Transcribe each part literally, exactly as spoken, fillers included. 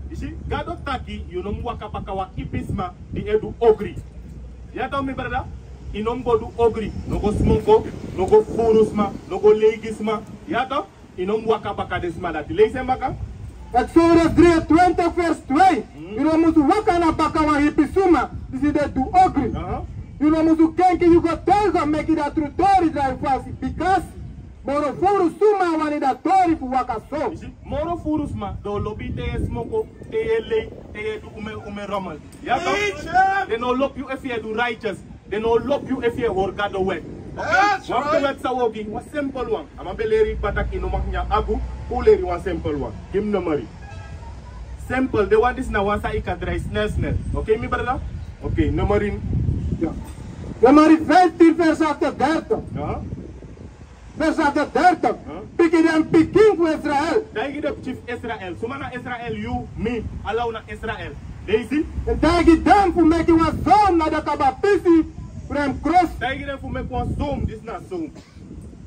Yu si, Gado taki yu no mu waka baka wan ipi sma di e du ogri. Ya toch, mi brada? Yu no mu go du ogri. No go smoko, no go furu sma, no go leigi sma. Ya toch? Yu no mu waka baka den sma dati. Leisi en baka. Exodus drie en twintig vers twee. Yu no musu waka na baka wan ipi sma disi de du ogri. Aha. Yu no musu kenki yu go telgo meki dati tori drai fasi, bikasi moro furu sma wani dati tori fu waka so. Yu si, moro furu sma, den o lobi yu te yu e smoko, te yu e lei, te yu e du ume, ume rommel. Ya toch? Den no o lobi yu efu yu e du righteous. Den no o lobi yu efu yu e hori Gado wet. Wan fu den wet san wi o gi, wan simpel wan. A man ben leri yu taki yu no mag nyan agu, kon leri wan simpel wan. Gi mi numeri. Simpel, den wan disi na wan san yu kan drai snel snel. Oké, mi brada? Oké, numeri. Ya. Numeri vijftien vers achtendertig. Aha. Vers achtendertig. Aha. Piki den pikin fu Israel. Taigi den pikin fu Israel. Suma na Israel? Yu, mi, ala un na Israel. Leisi. En taigi den fu meki wan zoom na den kaba pisi fu den krosi. Taigi den fu meki wan zoom, disi na zoom.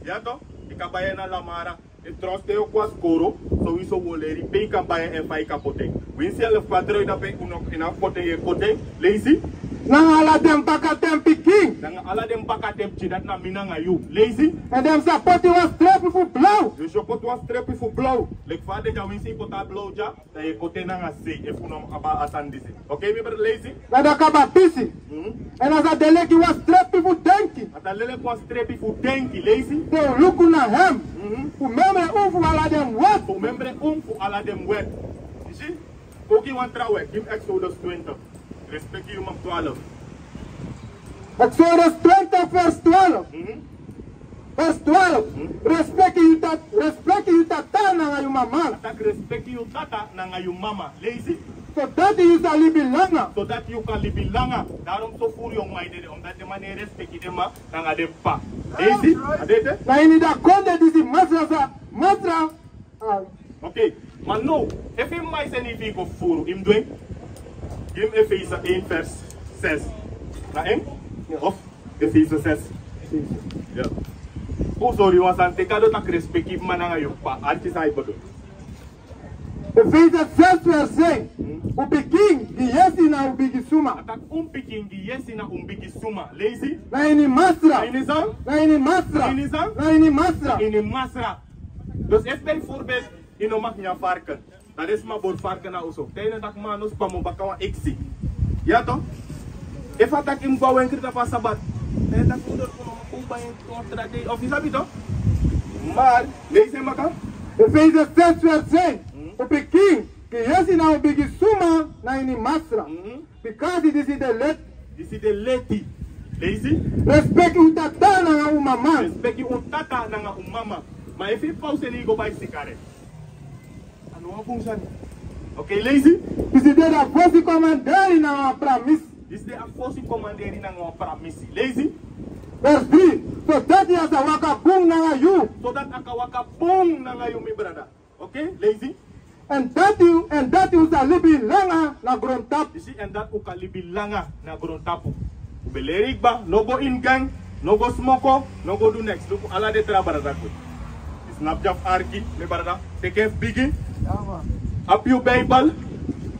Ya toch? Yu kan bai en na lamara. Yu e trosi te yu o kon na skoro, sowieso wi o leri pe yu kan bai en èn fa yu kan poti en. Winsi yu e lef kwadro yu dape, yu no, yu no abi poti en, yu e koti en. Leisi. Nanga ala den bakaten pikin. Nanga ala den bakaten pikin, dati na mi nanga yu. Leisi. En den sa poti wan strepi fu blaw. Yu sa poti wan strepi fu blaw. Leki fa a de dya, winsi yu poti a blaw dya, dan yu e koti en nanga sei, efu un no abi a sani disi. Oké, mi brada, leisi. Na den kaba pisi. Mhm. En a sa de leki wan strepi fu denki. A sa de leki wan strepi fu denki, leisi. Te un luku na en. Mhm. Fu memre un fu ala den wet. Fu memre un fu ala den wet. Yu si? Kon gi wan tra wet, gi mi Exodus twintig. Respeki yu mama, twaalf. Exodus twintig vers twaalf. Mhm. Vers twaalf. Mhm. Respeki yu tat-, respeki yu tata nanga yu mama. A taki respeki yu tata nanga yu mama. Leisi. Sodati yu sa libi langa. Sodati yu kan libi langa. Daarom so furu yongu man e dede, omdat den man no e respeki den mama nanga den papa. Leisi. A de ete. Na ini a kondre disi Masra sa, Masra. Ah. Oké. Ma now, efu yu mama e seni yu fu yu go fufuru, yu mus du en? Gi mi Efese één vers zes. Na en? Ya. Of Efese zes. Ya. Kon sori wan sani, te Gado taki respeki yu mama nanga yu papa, arki san yu bedoel. Efese zes vers zes. Hmm. Un pikin gi yesi na un bigi suma. A taki un pikin gi yesi na un bigi suma. Leisi. Na ini Masra. Na ini san? Na ini Masra. Na ini san? Na ini Masra. Na ini Masra. Dus efu bijvoorbeeld yu no mag nyan varken, dan den sma bori varken na oso. Te yu no taki, ma a no span mi o baka wan eksi. Ya toch? Efu a taki mi go a wenkri tapu a sabat, dan yu taki mi no kon, mi kon bai en wan tra dei. Of yu sabi toch? Maar, leisi en baka. Efese zes vers zes. Hmm. Un pikin gi yesi na un bigi suma na ini Masra. Mhm. Bikasi disi de leti. Disi de leti. Leisi. Respeki un tata nanga un mama. Respeki un tata nanga un mama. Ma efu yu papa o seni yu go bai sigaret, a no wan bun sani. Oké, leisi. Disi de a fosi komanderi nanga wan pramisi. Disi de a fosi komanderi nanga wan pramisi. Leisi. Vers drie. Sodati a sa waka bun nanga yu. Sodati a kan waka bun nanga yu, mi brada. Oké, leisi. En dati, en dati un sa libi langa na grontapu. Yu si, en dati un kan libi langa na grontapu. Un ben leri kba, no go ini gang, no go smoko, no go du neks. Luku ala den tra brada go. Yu snap dya fu arki, mi brada? Teki en fu bigi. Ya, man. Abi yu Bijbel.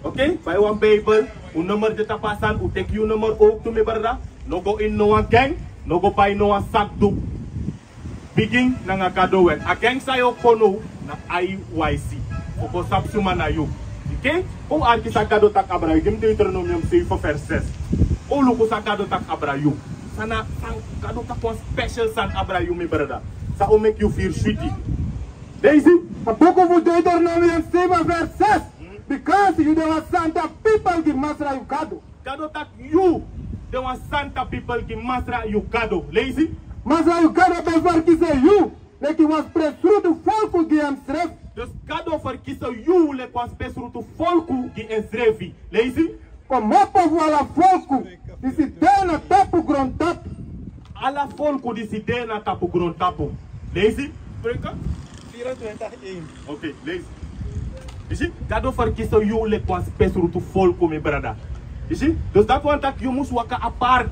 Oké, bai wan Bijbel. Un nummer de tapu a sani, un teki yu nummer ook tu, mi brada. No go ini no wan gang, no go bai no wan zakdoek. Bigin nanga Gado wet. A gang san yu o kon now na I Y C. Fu go sabi suma na yu. Oké? Kon un arki san Gado taki abra yu. Gi mi Deuteronomium zeven vers zes. Kon un luku san Gado taki abra yu. San na, san Gado taki wan special sani abra yu, mi brada. San o meki yu firi switi. Leisi. A buku fu Deuteronomium zeven vers zes. Hmm. Bikasi yu de wan santa pipel gi Masra yu Gado. Gado taki yu de wan santa pipel gi Masra yu Gado. Leisi. Masra yu Gado ben ferkisi yu leki wan spesrutu folku gi ensrefi. Dus Gado ferkisi yu leki wan spesrutu folku gi ensrefi. Leisi. Kmopo fu ala folku disi de na tapu grontapu. Ala folku disi de na tapu grontapu. Leisi. Spreuken vierentwintig één. Oké, leisi. Yu si, Gado ferkisi yu leki wan spesrutu folku, mi brada. Yu si, dus dati wani taki yu mus waka apart.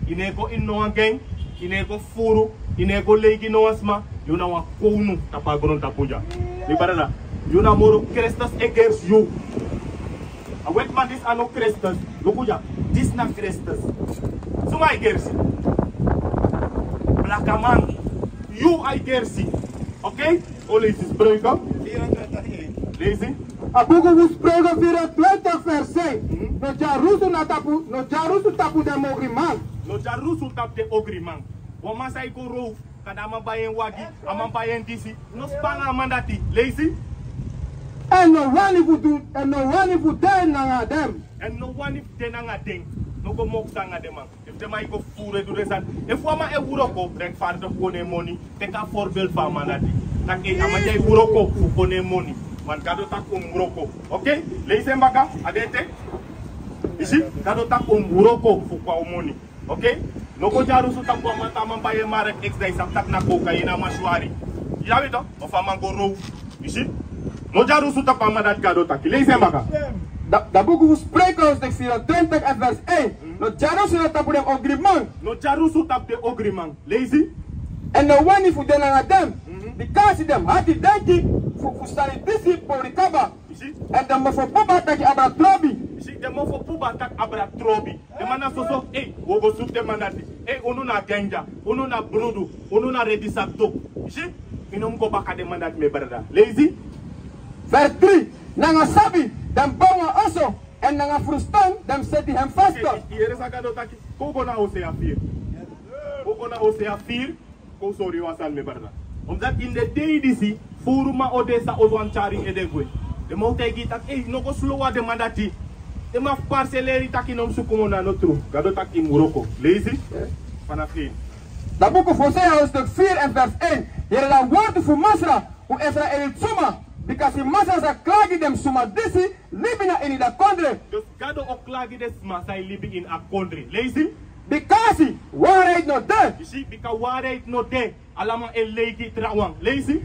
Yu no e go ini no wan gang, yu no e go fufuru, yu no e go lei gi no wan sma, yu na wan kownu tapu a grontapu dya. Mi brada, yu na moro Kristus e gersi yu. A wetiman disi a no Kristus. Luku dya. Disi na Kristus. Suma a e gersi? Blakaman. Yu a e gersi. Oké? O leisi Spreuken. Leisi. A buku fu Spreuken vierentwintig vers één. Mhm. No dyarusu na tapu, no dyarusu tapu den ogriman. No dyarusu tapu den ogriman. Wan man san e go rowfu, kande a man bai en wagi, a man bai en disi. No span a man dati. Leisi. Èn no wani fu du, èn no wani fu de nanga den. Èn no wani fu de nanga den. No go mokisi nanga den man. Efu den man e go fufuru e du den sani. Efu wan man e wroko, rechtvaardig kon na en moni. Teki a voorbeeld fu a man dati. Taki, ei, a man dya e wroko fu kon na en moni. Want Gado taki un mus wroko. Oké? Leisi en baka, a de ete. I si, Gado taki un mus wroko fu kon na un moni. Oké? No go dyarusu tapu a man, te a man bai en marek, eksi, dan i sabi taki na kokaina a man swari. Yu sabi toch? Of a man go rowfu. I si? No dyarusu tapu a man dati, Gado taki. Leisi en baka. Da, da buku fu Spreuken hoofdstuk vierentwintig en vers één. No dyarusu na tapu den ogriman. No dyarusu tapu den ogriman. Leisi. Èn no wani fu de nanga den. Mhm. Bikasi den mus hati denki fu, fu sani disi pori kaba. I si? Èn den mofo buba taki abra trobi. I si, den mofo buba taki abra trobi. Den man na soso, ei, wi o go suku den man dati. Ei, unu na genja, unu na brudu, unu na redi saktu. I si? I no mus go baka den man dati, mi brada. Leisi. Vers drie. Nanga sabi, den bouw wan oso, èn nanga frustan, den seti hem vast. Oké, i, i yere san Gado taki. Kon go na Hosea vier. Kon go na Hosea vier. Kon sori yu wan sani, mi brada. Omdat ini den dei disi, furuman o de san o wani tyari ede gwe. Den man o taigi yu taki, ei, no go slow na den man dati. Den man fu parseleri taki no mus suku moni, a no tru. Gado taki yu mus wroko. Leisi. Vanaf één. Da buku fu Hosea hoofdstuk vier en vers één. Yere da wortu fu Masra, un Israel suma. Bikasi Masra sa klagi den suma disi libi na ini da kondre. Dus Gado o klagi den sma san e libi ini a kondre. Leisi. Bikasi waarheid no de. I si, bika waarheid no de. Ala man e lei gi trawan. Leisi.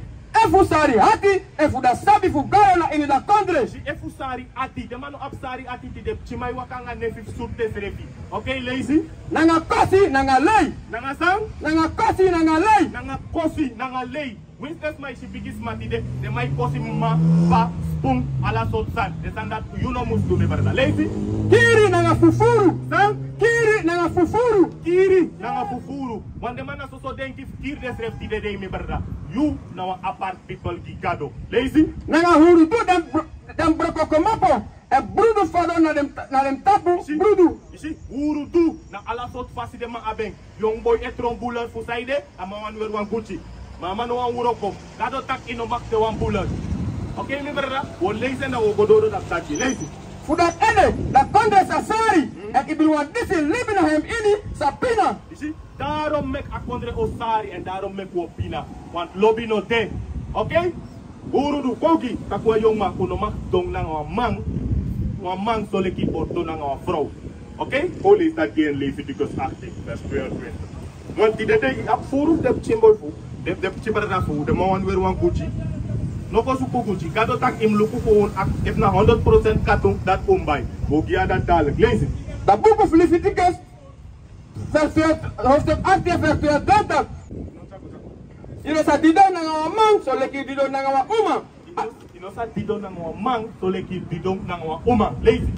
Efu sari ati, efu da sabi fu Gado na ini da kondre. I si, efu sari ati, den man no abi sari ati, tide pikin man e waka nanga nefi fu sutu densrefi. Oké, leisi. Nanga kosi, nanga lei. Nanga san? Nanga kosi, nanga lei. Nanga kosi, nanga lei. Winsi den sma e si bigi sma tide, den man e kosi mama, p'pa, spun, ala sortu sani. Den sani dati yu no mus du, mi brada. Leisi. Kiri nanga fufuru. San? Kiri nanga fufuru. Kiri nanga fufuru. Want den man na soso denki fu kiri densrefi tide dei, mi brada. Yu na wan apart people gi Gado. Leisi. Nanga hurudu den bro-, den broko kmopo. Èn brudu fadon na den, na den tapu brudu. I si, hurudu na ala sortu fasi den man abi en. Yongu boi e tron buler fu san ede, a man wani weri wan Gucci. Ma a man no wani wroko. Gado taki yu no mag de wan buler. Oké, mi brada, wi o leisi en, dan wi o go doro dati taki. Leisi. Fu dati ede, da kondre sa sari, èn ibriwan disi libi na hem ini sa pina. I si, daarom meki a kondre o sari, èn daarom meki wi o pina. Want lobi no de. Oké? Hurudu, kon gi, taki wan yongu man, un no mag don nanga wan man, wan man soleki yu poti don nanga wan frow. Oké? Kon leisi dati gi en, Leviticus achttien, vers tweeëntwintig. Want tide dei yu abi furu fu den pikin boi fu, den, den pikin brada fu, den man wani weri wan Gucci. No go suku Gucci. Gado taki yu mus luku fu un, efu na honderd procent katun, dati un bai. Wi o gi yu dati dadelijk. Leisi. Da buku fu Leviticus, vers twee, hoofdstuk achttien, vers tweeëntwintig. Yu no sa didon nanga wan man soleki yu didon nanga wan uma. Yu no, yu no sa didon nanga wan man soleki yu didon nanga wan uma. Leisi.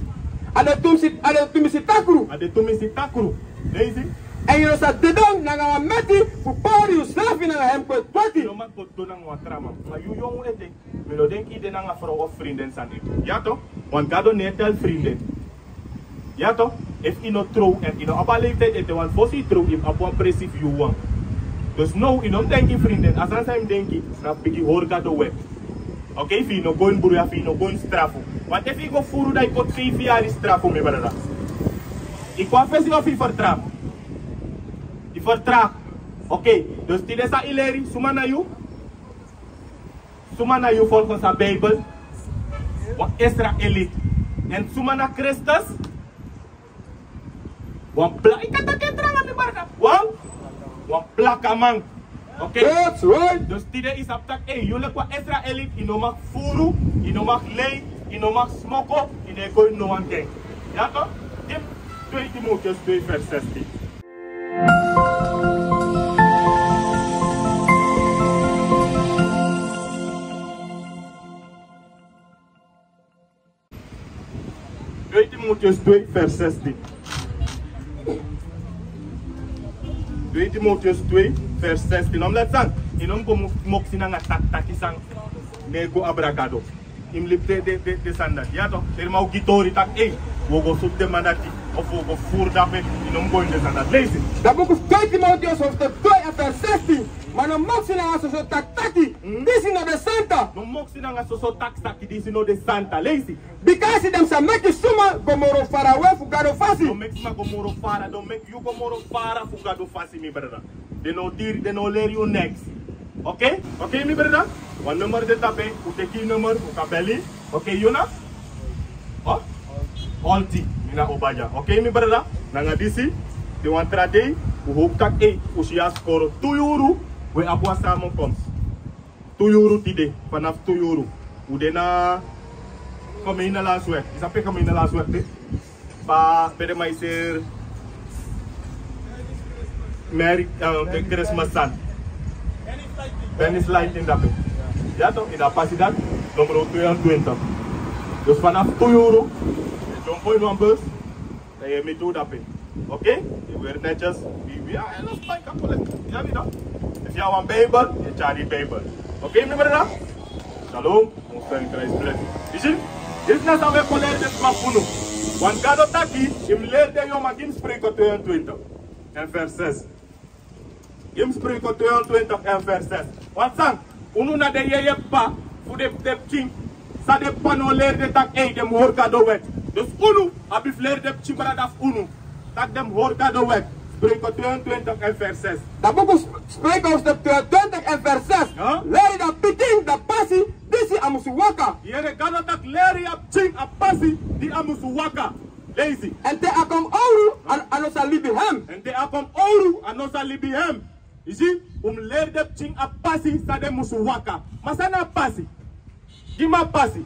A de tumisi, a de tumisi takru. A de tumisi takru. Leisi. Èn yu no sa didon nanga wan meti fu pori yusrefi nanga hem kweti. Yu no mag go didon nanga wan tra man. Ma yu yongu ete. Mi no denki yu de nanga frow of vriendin sani. Ya toch? Want Gado no e teli vriendin. Ya toch? Efu yu no trow èn yu no abi a leeftijd ete, want fosi yu trow yu mus abi wan presi fu yu wawan. Dus now yu no mus denki vriendin. A sani san yu mus denki na fu bigin hori Gado wet. Oké, fu yu no go ini bruya, fu yu no go ini strafu. Want efu yu go furu, dan yu poti feifi yari strafu, mi brada. Yu kon a fesi of yu fertraag? Yu fertraag. Oké, dus tide san yu leri, suma na yu? Suma na yu volgens a Bijbel? Wan Israëliet. Èn suma na Kristus? Wan bla-, yu kan taki en tranga, mi brada. Wan? Wan blakaman. Oké? That's right. Dus tide yu sabi taki, ei, yu leki wan Israëliet, yu no mag furu, yu no mag lei, yu no mag smoko, yu no e go ini no wan gang. Ya toch? Tip, twee Timotheus twee vers zestien. Twee Timotheus twee, vers zestien. Twee Timotheus twee, vers zestien. Omdat san, yu no mus go moksi nanga taki san no e go abra Gado. Yu mus libi den, den, den, den sani dati. Ya toch, te den man o gi tori taki, ei, wi o go sutu den man dati, of wi o go furu dape, yu no mus go ini den sani dati. Leisi. Dan buku fu twee Timotheus hoofdstuk twee en vers zestien. Ma no moksi nanga soso taki taki, disi no de santa. No moksi nanga soso taki taki, disi no de santa. Leisi. Bikasi den sa meki suma go moro farawe fu Gado fasi. Den o meki suma go moro fara, den o meki yu go moro fara fu Gado fasi, mi brada. Den no diri, den no leri yu neks. Oké? Oké, mi brada? Wan nummer de tapu, un teki nummer, un kan beli. Oké, yu na? Oh? Alti, mi na Obadya. Oké, mi brada? Nanga disi, te wan tra dei, un howpu taki, ei, un si a skoro tu yuru, wi abi wan samenkomst. Tu yuru tide, vanaf tu yuru. Un de na Gemeentehuisweg. Yu sabi pe Gemeentehuisweg de? Pe, pe den man e seri Merry, eh, de Christmas sani. Dennis Lighting dape. Ya toch, ini a pasi dati, nummer tweeëntwintig. Dus vanaf tu yuru, yu dyompo ini wan bus. Dan yu e miti un dape. Oké? Yu weri netjes. Wi, wi, a, yu no span, yu kan kolekti. Yu abi dan. Efu yu abi wan Bijbel, yu e tyari yu Bijbel. Oké, mi brada? Shalom. Mus feni Christ bless. Yu si? Disi na san wi e kon leri den sma fu unu. Want Gado taki, yu mus leri den yoma, gi mi Spreuken tweeëntwintig en vers zes. Gi mi Spreuken tweeëntwintig en vers zes. Want san, unu na den yeye p'pa fu den, den pikin san den p'pa no leri den taki, ei, den mus hori Gado wet. Dus unu abi fu leri den pikin brada fu unu taki den mus hori Gado wet. Spreuken tweeëntwintig en vers zes. Dan buku Spreuken hoofdstuk tweeëntwintig en vers zes. Huh? Leri dan pikin dan pasi disi a musu waka. Yere, Gado taki leri a pikin a pasi di a musu waka. Leisi. Èn te a kon owru, a, a no sa libi hem. Èn te a kon owru, a no sa libi hem. Yu si, un mus leri den pikin a pasi san den musu waka. Ma san na a pasi? Gi mi a pasi.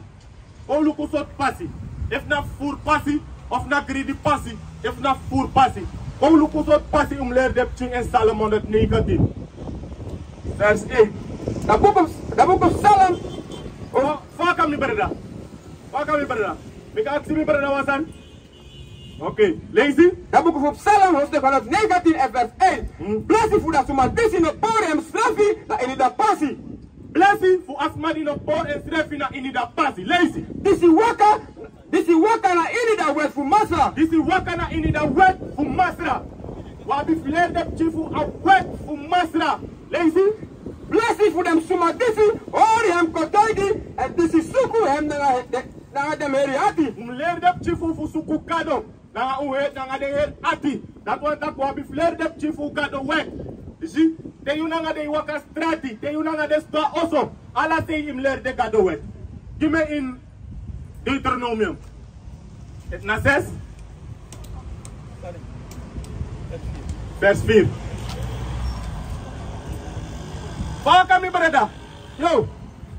Kon luku sortu pasi. Efu na fufuru pasi, of na gridi pasi, efu na fufuru pasi. Kon luku sortu pasi un mus leri den pikin ini Psalm honderd negentien. Vers één. Dan buku, dan buku Psalm. Fa, fa kan mi brada? Fa kan mi brada? Mi kan aksi mi brada wan sani? Oké, leisi. Dan buku fu Psalm hoofdstuk honderd negentien en vers één. Hmm. Blesi fu a suma disi no pori ensrefi na ini a pasi. Blesi fu a suma di no pori ensrefi na ini a pasi. Leisi. Disi waka, disi waka na ini a wet fu Masra. Disi waka na ini a wet fu Masra. Wi abi fu leri den pikin fu a wet fu Masra. Leisi. Blesi fu den suma disi hori hem kotoigi, èn disi suku hem nanga den nanga den heri ati. Un mus leri den pikin fu, fu suku Gado nanga un heri, nanga den heri ati. Dati wani taki wi abi fu leri den pikin fu Gado wet. Yu si, te yu nanga den e waka strati, te yu nanga den sidon a oso, ala sei yu mus leri den Gado wet. Gi mi ini Deuteronomium. Eti na zes. Vers vier. Fa kan mi brada? Yo,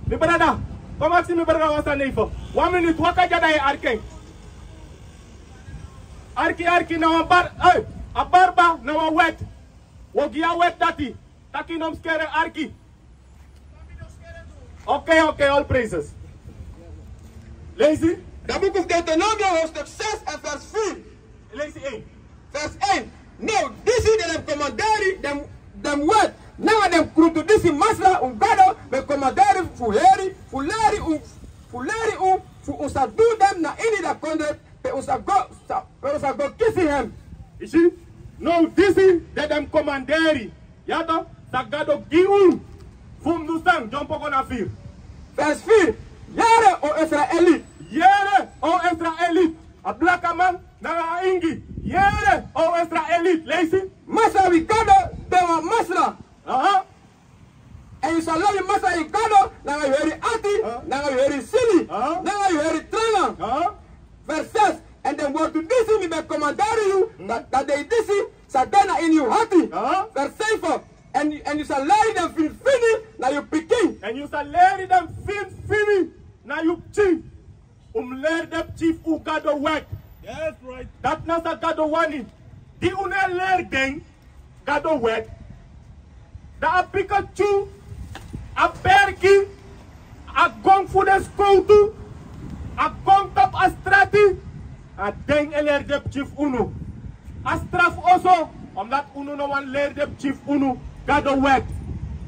mi brada, kon aksi mi brada wan sani. Wan minute, waka dya dan yu e arki en. Arki, arki na wan bar, eh, a barba na wan wet. Wi o gi yu a wet dati. Taki yu no mus kere arki. Oké, oké, all praises. Leisi. Dan buku fu Deuteronomium hoofdstuk zes en vers vier. Leisi één. Vers één. Now, disi de den komanderi, den, den wet, nanga den krutu disi Masra un Gado ben komanderi fu heri, fu leri un, fu leri un, fu un sa du den na ini a kondre, pe un sa go, sa, pe un sa go kisi hem. Yu si, now disi de den komanderi, ya toch, san Gado gi un, fu un du san, dyompo go na vier. Vers vier. Yere, o Israeliti. Yere, o Israeliti. A blakaman nanga a ingi. Yere, o Israeliti. Leisi. Masra wi Gado de wan Masra. Aha. Èn yu sa lobi Masra yu Gado nanga yu heri ati, aha, nanga yu heri sili, aha, nanga yu heri tranga. Aha. Vers zes. Èn den wortu disi mi ben komanderi yu, hmm, da, da den disi sa de na ini yu ati. Aha. Vers zeven. Èn, èn yu sa leri den finifini na yu pikin. Èn yu sa leri den finifini na yu pikin. Un mus leri den pikin fu Gado wet. Yes, right. Dati na san Gado wani. Di un no e leri den Gado wet, dan a pikityu, a berki, a gon fu den skowtu, a gon tapu a strati, A den e leri den pikin fu unu. A strafu oso, omdat unu no wani leri den pikin fu unu Gado wet.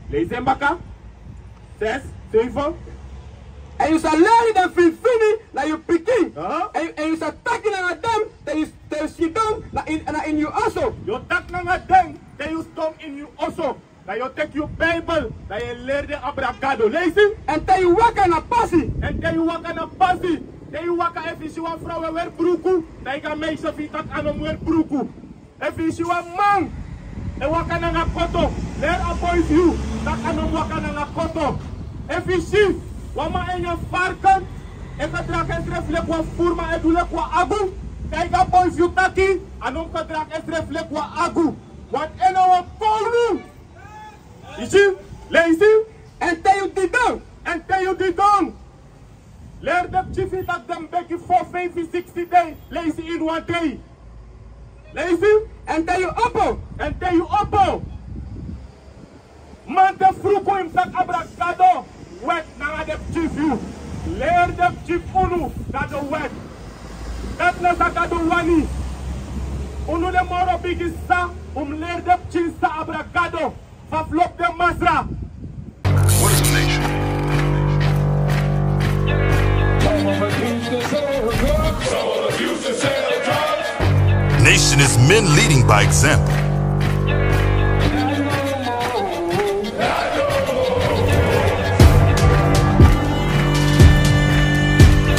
Leisi en baka. Zes, zeven. Èn yu sa leri den finfini na yu pikin. Aha. Èn, èn yu sa taki nanga den te yu, te yu sidon na ini, na ini yu oso. Yu o taki nanga den te yu sidon ini yu oso. Dan yu o teki yu Bijbel, dan yu e leri den abra Gado. Leisi. Èn te yu waka na pasi. Èn te yu waka na pasi. Te yu waka, efu yu si wan frow e weri bruku, dan yu kan meisje fu yu taki a no mu weri bruku. Efu yu si wan man e waka nanga koto, leri a boi fu yu taki a no mu waka nanga koto. Efu yu si wan man e nyan farken, e gedragi ensrefi leki wan fufuru man, e du leki wan agu, dan yu kan boi fu yu taki a no mu gedragi ensrefi leki wan agu. Want en no wan kownu. Yu si, leisi. Èn te yu didon. Èn te yu didon. Leri den pikin fu yu taki den begi fo, feifi, siksi dei. Leisi, ini wan dei. Leisi. Èn te yu opo. Èn te yu opo. Mamanten, fruku, yu mus taki abra Gado wet nanga den pikin fu yu. Leri den pikin fu unu Gado wet. Dati na san Gado wani. Unu den moro bigi sisa, un mus leri den pikin sisa abra Gado. Fa fu lobi den masra. What is a nation? Nation is men leading by example.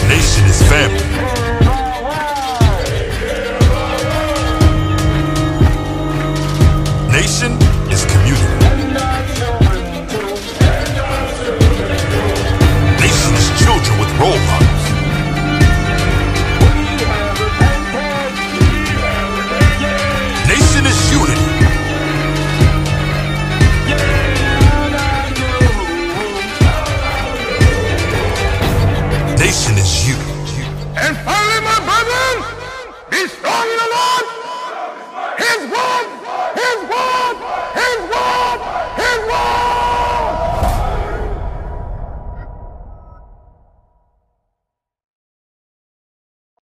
Nation is family. Nation is community. Nation is children with role models. Nation is unity. Nation is you. And finally, my brethren, be strong in the Lord. His word, his word.